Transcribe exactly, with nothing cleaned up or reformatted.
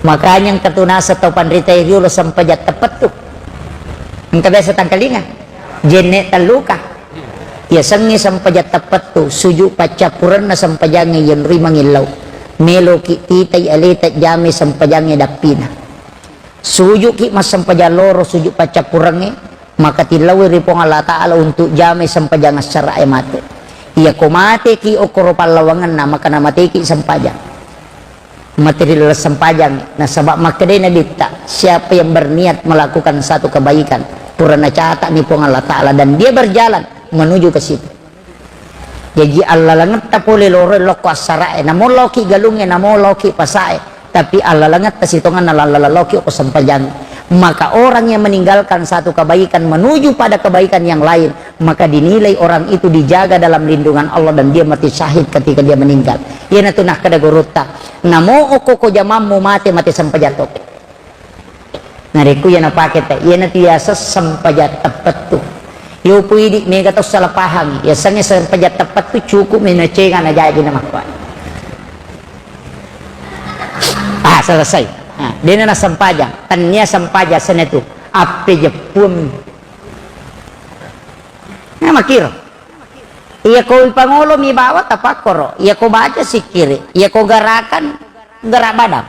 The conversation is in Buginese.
Makanya engka tu naseng tau panrita riolo sempajang teppettu. Engka biasa tangkalinga. Jenne telluka. Yasengnge sempajang teppettu, suju paccappurenna sempajangnge yenrui mangillau. Meloki titai aleta jamai sempajangnge dappina. Sujuki massempajang loro, suju paccappurengnge, maka tillaui ri Puang Allah Ta'ala untuk jamai sempajang assara'e mate. Iyako mateki okkoro pallawangenna, maka namateki sempajang. Mate ri laleng sempajang, nasaba makkedai Nabitta, siapa yang berniat melakukan satu kebaikan, pura nacata'ni Puang Allah Ta'ala dan dia berjalan menuju ke situ. Jaji allalengetta pole loro lokko assara'e, namo loki galungnge, namo loki pasae, tapi allalengetta sitongenna lallaleng loki ko sempajang. Maka orang yang meninggalkan satu kebaikan menuju pada kebaikan yang lain, maka dinilai orang itu dijaga dalam lindungan Allah dan dia mati syahid ketika dia meninggal. Iyanatu nakkeda gurutta, namo okko ko jamammu mate, mate sempajang to. Narekko iya napake te, iyanatu yaseng sempajang teppettu. Yopo idi mega tau salah pahang, yasengnge sempajang teppettu cukup menacega najaji namakkuai. Ah, selesai. Ah, dena nasempajang, tennia sempajang senatu. Appejeppuammi. Nah, makiro. Iyako ipangolomi bawa tapakkoro, iyako baca sikkiri, iyako gerakan gerak badan.